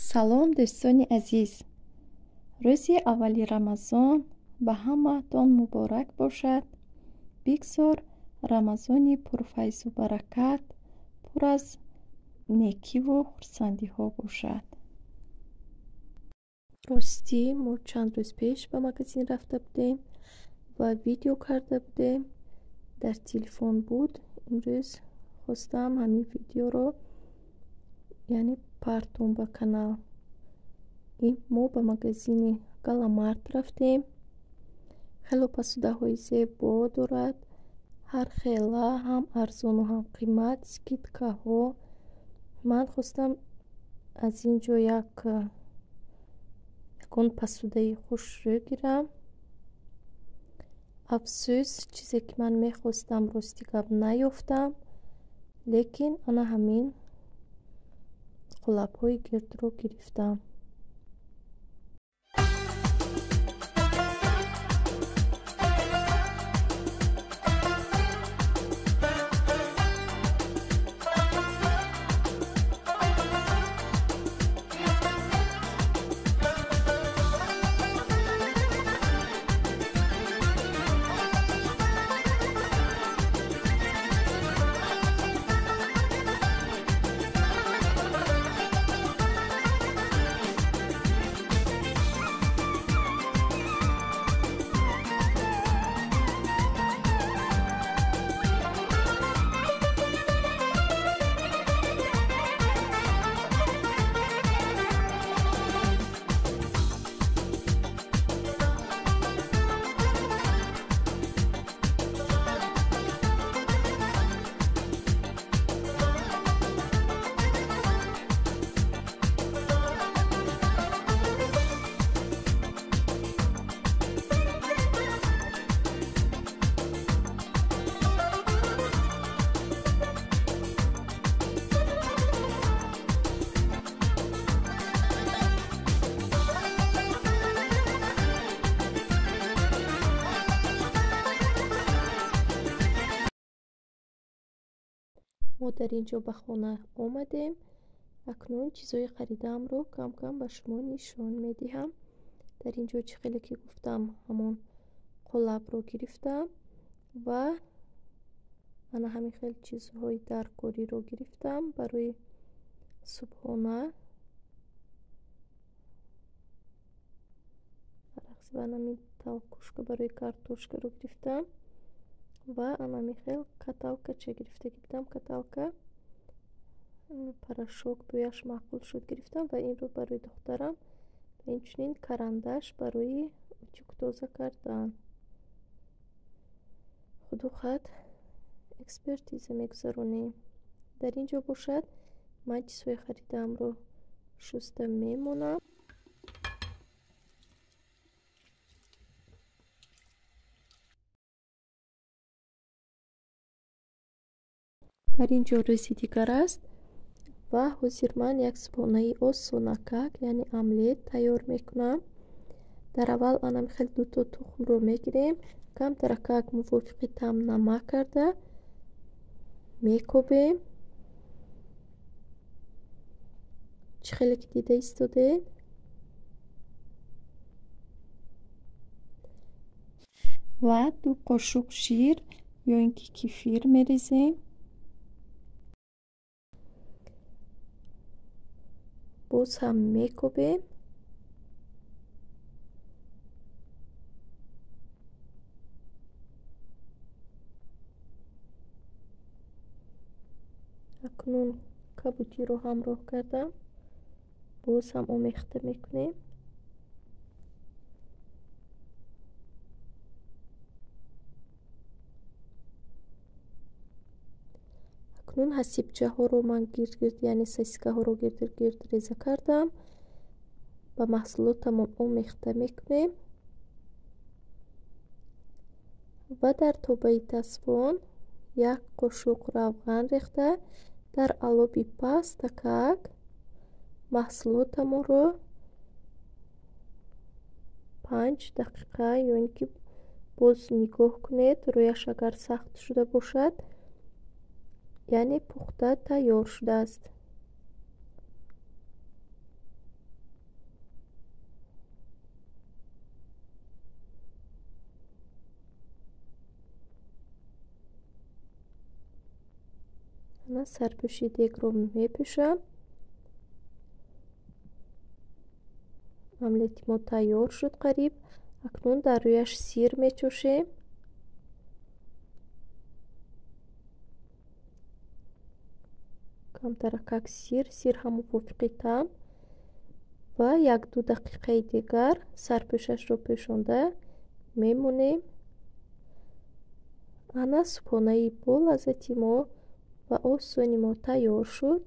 Салом, дӯстони азиз! Рӯзи аввали Рамазон ба ҳамаатон муборак бошад. Бигзор Рамазони пурфайзу баракат, пур аз некиву хурсандиҳо бошад. Ростӣ, мо чанд рӯз пеш ба магазин рафта будем ва видео карда будем. Дар телефон буд. Имрӯз хостам ҳамин видеоро, яъне партом ба канал. Мо ба магазини Галамарт рафтем. Хело пасудаҳои зебо дорад. Ҳар хела, ҳам арзону ҳам қимат, скидкаҳо. Ман хостам аз ин ҷо ягон пасудаи хушрӯ гирам. Афсӯс, чизе ки ман мехостам, рости гап, наёфтам, лекин ана ҳамин қолабҳои гирдро гирифтам. Мо дар ин ҷо ба хона омадем. Акнун чизҳои харидаамро кам-кам ба шумо нишон медиҳам. Дар ин ҷо, чӣ хеле ки гуфтам, ҳамон қолабро гирифтам ва ана ҳамин хел чизҳои даркориро гирифтам барои субҳона. Ва анами толкушка барои картошкаро гирифтам ва анами хел каталкача гирифта гирифтам. Каталка порошок, бӯяш маъқул шуд, гирифтам ва инро барои духтарам ва инчунин карандаш барои утюг тоза кардан. Худухат экспертиза мегузаронем. Дар ин ҷо бошад, ман чизҳои харидаамро шуста мемонам. Дар ин ҷо рӯзи дигар аст ва ҳозир ман як субҳонаи осонакак, яъне омлет тайёр мекунам. Дар аввал анам хел дуто тухмро мегирем, камтаракак мувофиқи таъм намак карда мекобем. Чӣ хеле ки дида истодед. Ва 2 қошуқ шир ё ин ки кефир мерезем. Боз ҳам мекобем. Акнун кабутиро ҳамроҳ кардам. Боз ҳам омехта мекунем. Акнун ҳасибчаҳоро ман гирд-гирд, яъне сосискаҳоро гирд-гирд реза кардам. Ба маҳсулотамон омехта мекунем ва дар тобаи тасфон 1 қошуқ равған рехта дар алоби пастакак маҳсулотамонро 5 дақиқа ё ин ки боз нигоҳ кунед, рӯяш агар сахт шуда бошад, яъне пухта тайёр шудааст. Ана сарпӯши дегро мепӯшам. Омлети мо тайёр шуд қариб. Акнун дар рӯяш сир мечошем. Камтаракак сир, сир ҳам мувофиқи таъм ва 1-2 дақиқаи дигар сарпӯшашро пӯшонда мемонем. Ана субҳонаи болаззати мо ва осони мо тайёр шуд.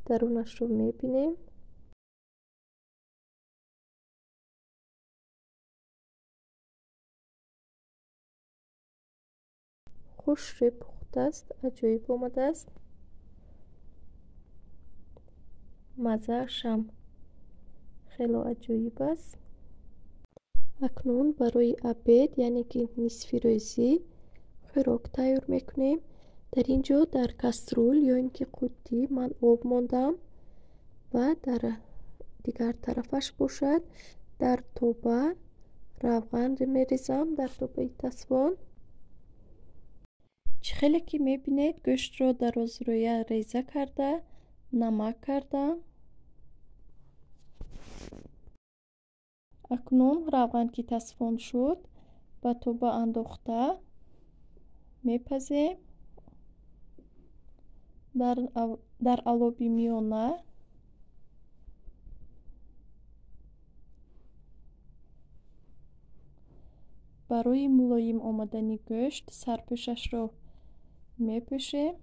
Дарунашро мебинем. Хушрӯй пухтааст, аҷоиб омадааст. Маззаашам хело аҷоиб аст. Акнун барои обед, яъне ки нисфи рӯзӣ, хӯрок тайёр мекунем. Дар ин ҷо дар каструл ё ин ки қуттӣ ман об мондам ва дар дигар тарафаш бошад дар тоба равған мерезам, дар тобаи тасвон. Чӣ хеле ки мебинед, гӯштро дарозрӯя реза карда, намак кардам. Акнун равған ки тасфон шуд, ба тоба андохта мепазем. Дар алоби миёна барои мулоим омадани гӯшт сарпӯшашро мепӯшем.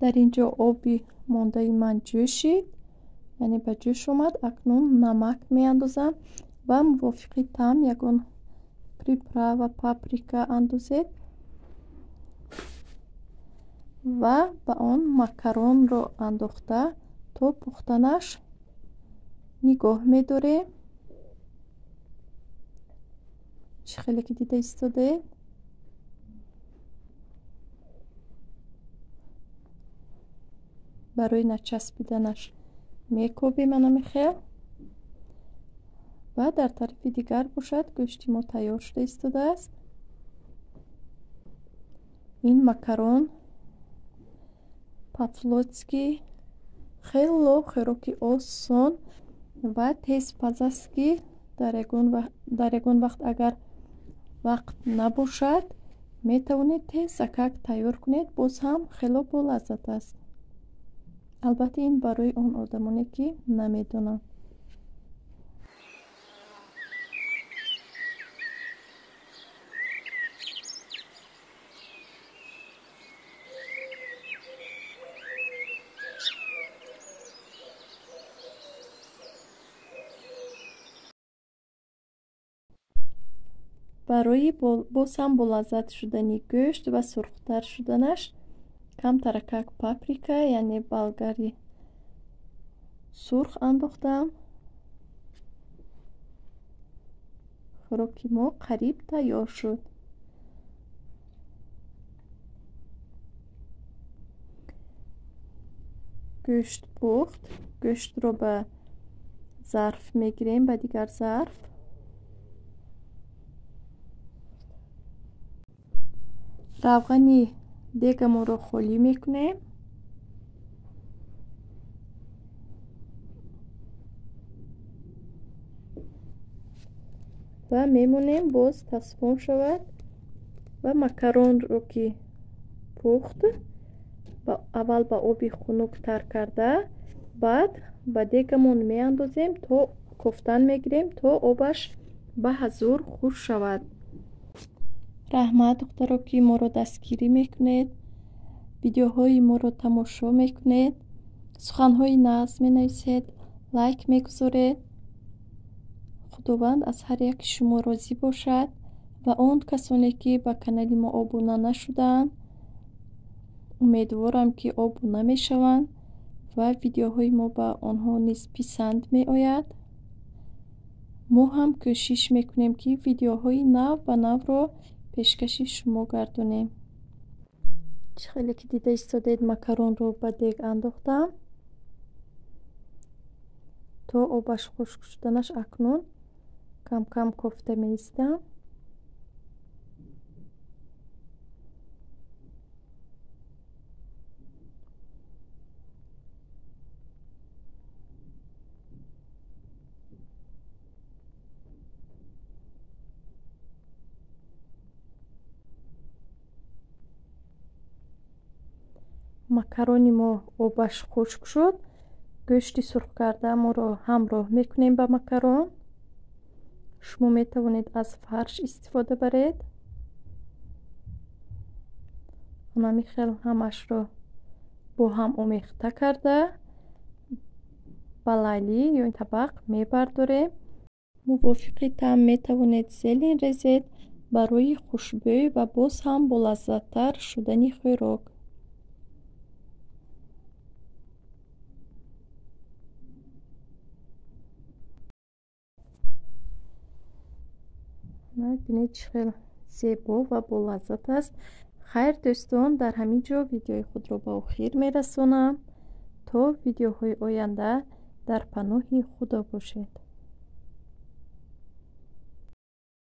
Дар ин ҷо оби мондаи ман ҷӯшид, яъне ба ҷӯш омад. Акнун намак меандозам ва мувофиқи таъм ягон приправа, паприка андозед ва ба он макаронро андохта то пухтанаш нигоҳ медорем. Чӣ хеле ки дида истодаед. Барои начаспиданаш мекобем анамихел. Ва дар тарафи дигар бошад гӯшти мо тайёр шуда истодааст. Ин макарон по-флотски хело хӯроки осон ва тезпаз аст, ки дар ягон вақт агар вақт набошад, метавонед тезакак тайёр кунед, боз ҳам хело болаззат аст. Албатта ин барои он одамоне ки намедонанд. Барои боз ҳам болаззат шудани гӯшт ва сурхтар шуданаш камтаракак паприка, яъне болгари сурх андохтам. Хӯроки мо қариб тайёр шуд. Гӯшт пухт. Гӯштро ба зарф мегирем, ба дигар зарф. Равғани дегамонро холӣ мекунем. Ва мемонем боз тасфон шавад ва макаронро ки пухт, аввал ба оби хунук тар карда, баъд ба дегамон меандозем, то кофтан мегирем, то обаш ба ҳазур хуш шавад. Раҳмат, духтаро, ки моро дастгирӣ мекунед, видеоҳои моро тамошо мекунед, суханҳои нағз менависед, лайк мегузоред. Худованд аз ҳар яки шумо розӣ бошад ва он касоне ки ба канали мо обуна нашудаанд, умедворам ки обуна мешаванд ва видеоҳои мо ба онҳо низ писанд меояд. Мо ҳам кӯшиш мекунем, ки видеоҳои нав ба навро пешкаши шумо гардонем. Чӣ хеле ки дида истодед, макаронро ба дег андохтам то обаш хушк шуданаш. Акнун кам-кам кофта меистам. Макарони мо обаш хушк шуд. Гӯшти сурх кардаамонро ҳамроҳ мекунем ба макарон. Шумо метавонед аз фарш истифода баред. Ҳамин хел ҳамашро бо ҳам омехта карда ба лайлӣ ё табақ мебардорем. Мувофиқи таъм метавонед зелень резед барои хушбӯй ва боз ҳам болаззаттар шудани хӯрок. Бинед, чӣ хел зебо ва болаззат аст. Хайр, дӯстон, дар ҳамин ҷо видеои худро ба охир мерасонам. То видеоҳои оянда дар паноҳи Худо бошед.